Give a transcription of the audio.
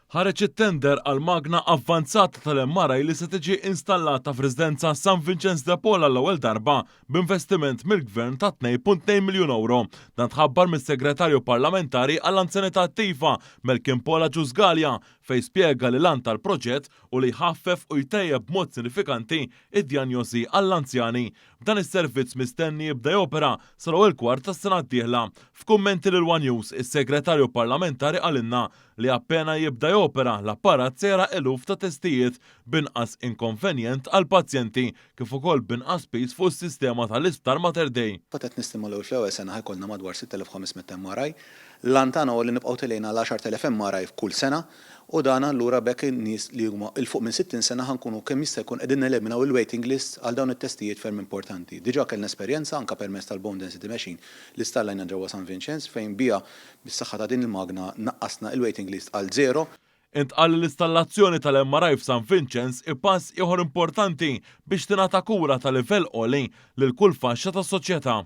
Ħareġ it-tender għal magna avvanzata tal-MRI li se tiġi installata f'residenza San Vinċenz de Paul għall-ewwel darba b'investiment mill-Gvern ta' 2.2 miljun ewro. Dan tħabbar mis-Segretarju Parlamentari għall-Anzjanità Attiva, Melkin Paul Agius Galea, fejn spjega li l-għan tal-proġett hu li jħaffef u jtejjeb b'mod sinifikanti id-djanjosi għall-anzjani. B'dan is-servizz mistenni jibda jopera sal-ewwel kwart tas-sena d-dieħla. F'kummenti lil one News, is-Segretarju Parlamentari qalilna li appena jibda jopera, l-apparat se jara eluf ta' testijiet b'inqas inkonvenjent għall-pazjenti kif ukoll b'inqas piż fuq is-sistema tal-Isptar Mater Dei. Fatt qed nistimaw li fl-ewwel sena ħa jkollna madwar 6,500 MRI. L-għan tagħna huwa li nibqgħu telgħin għal 10,000 MRI f'kull sena U dan allura b'hekk in-nies li huma 'l fuq minn 60 sena ħa nkunu kemm jista' jkun qegħdin neliminaw il-waiting lists għal dawn it-testijiet ferm importanti. Diġà kellna esperjenza anke permezz tal-bone density machine li stallajna ġewwa San Vinċenz fejn biha bis-saħħa ta' din il-magna naqqasna il-waiting list għal zero. Intqal li l-istallazzjoni tal-MRI f'San Vinċenz hi pass ieħor importanti biex tingħata kura ta' livell għoli lil kull faxxa tas-soċjetà.